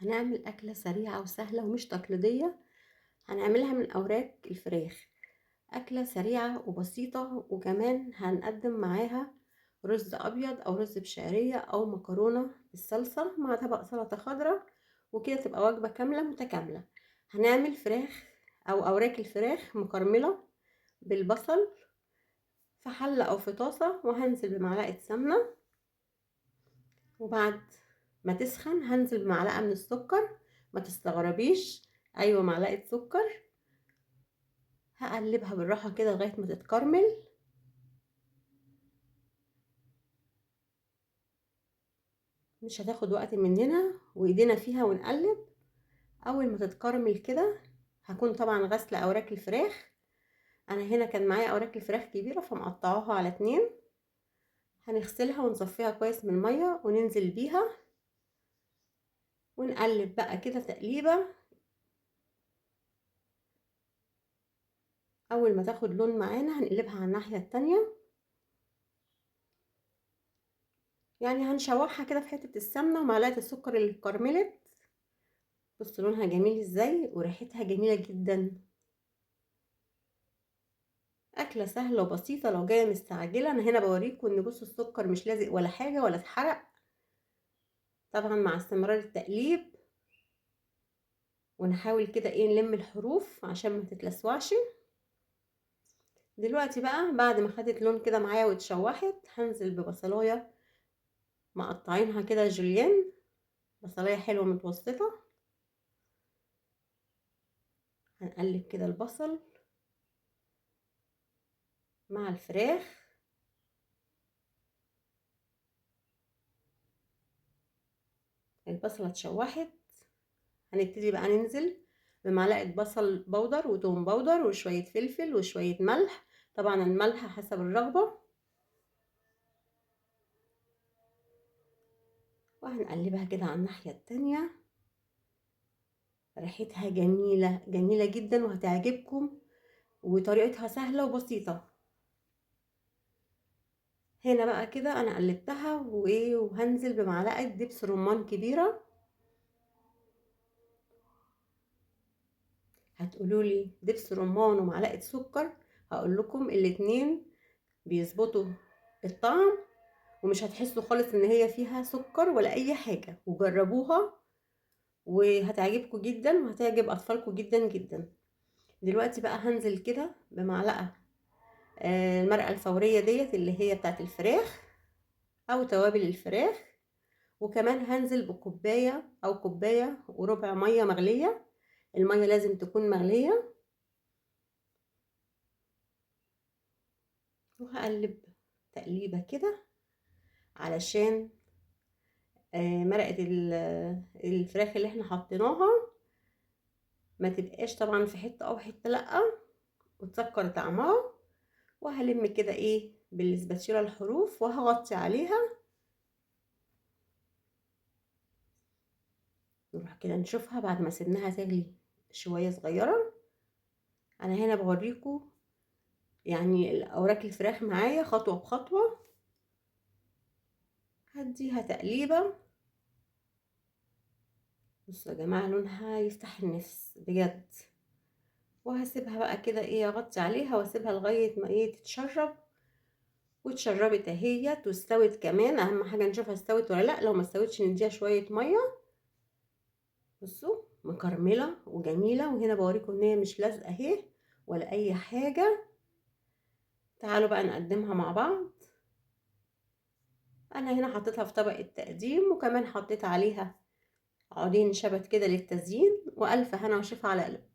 هنعمل أكلة سريعة وسهلة ومش تقليدية، هنعملها من أوراق الفراخ. أكلة سريعة وبسيطة، وكمان هنقدم معاها رز أبيض أو رز بشعرية أو مكرونة بالصلصة مع طبق سلطة خضراء، وكده تبقى وجبة كاملة متكاملة. هنعمل فراخ أو أوراق الفراخ مكرملة بالبصل في حلة أو في طاسة، وهنزل بمعلقة سمنة، وبعد ما تسخن هنزل بمعلقة من السكر. ما تستغربيش، أيوة معلقة سكر. هقلبها بالراحة كده لغاية ما تتكرمل. مش هتاخد وقت مننا، وايدينا فيها ونقلب. اول ما تتكرمل كده هكون طبعا غاسله اوراق الفراخ. انا هنا كان معايا اوراق الفراخ كبيره فمقطعاها على 2. هنغسلها ونصفيها كويس من الميه وننزل بيها ونقلب بقى كده تقليبه. اول ما تاخد لون معانا هنقلبها على الناحيه التانية، يعني هنشوحها كده في حته السمنه ومعلقه السكر اللي اتكرملت. بصوا لونها جميل ازاي وريحتها جميله جدا. اكله سهله وبسيطه لو جايه مستعجله. انا هنا بوريكم ان بصوا السكر مش لازق ولا حاجه ولا اتحرق، طبعا مع استمرار التقليب. ونحاول كده نلم الحروف عشان ما تتلسوعش. دلوقتي بقى بعد ما خدت لون كده معايا واتشوحت، هنزل ببصلايه مقطعينها كده جوليان، بصلايه حلوه متوسطه. هنقلب كده البصل مع الفراخ. البصله اتشوحت، هنبتدي بقى ننزل بمعلقه بصل بودر وتوم بودر وشويه فلفل وشويه ملح، طبعا الملح حسب الرغبه. وهنقلبها كده على الناحيه التانية. ريحتها جميله جميله جدا وهتعجبكم، وطريقتها سهله وبسيطه. هنا بقى كده انا قلبتها وهنزل بمعلقه دبس رمان كبيره. هتقولوا لي دبس رمان ومعلقه سكر، هقول لكم الاتنين بيظبطوا الطعم ومش هتحسوا خالص ان هي فيها سكر ولا اي حاجه. وجربوها وهتعجبكم جدا وهتعجب اطفالكم جدا جدا. دلوقتي بقى هنزل كده بمعلقه، المرقه الفوريه ديت اللي هي بتاعت الفراخ او توابل الفراخ، وكمان هنزل بكوبايه او كوبايه وربع ميه مغليه. الميه لازم تكون مغليه. وهقلب تقليبه كده علشان مرقه الفراخ اللي احنا حطيناها ما تبقاش طبعا في حته او حته لا، وتسكر طعمها. وهلم كده بالسباتشوله الحروف وهغطي عليها. نروح كده نشوفها بعد ما سيبناها تغلي شويه صغيره. انا هنا بوريكم الاوراق الفراخ معايا خطوه بخطوه. هديها تقليبه. بصوا يا جماعه لونها يفتح النفس بجد. وهسيبها بقى كده اغطي عليها واسيبها لغايه ما تتشرب. واتشربت اهيت واستوت كمان. اهم حاجه نشوفها استوت ولا لا، لو ما استوتش نديها شويه ميه. بصوا مكرمله وجميله، وهنا بوريكم ان هي مش لازقه اهي ولا اي حاجه. تعالوا بقى نقدمها مع بعض. انا هنا حطيتها في طبق التقديم، وكمان حطيت عليها عودين شبت كده للتزيين. والف هنا وشفا على قلبكم.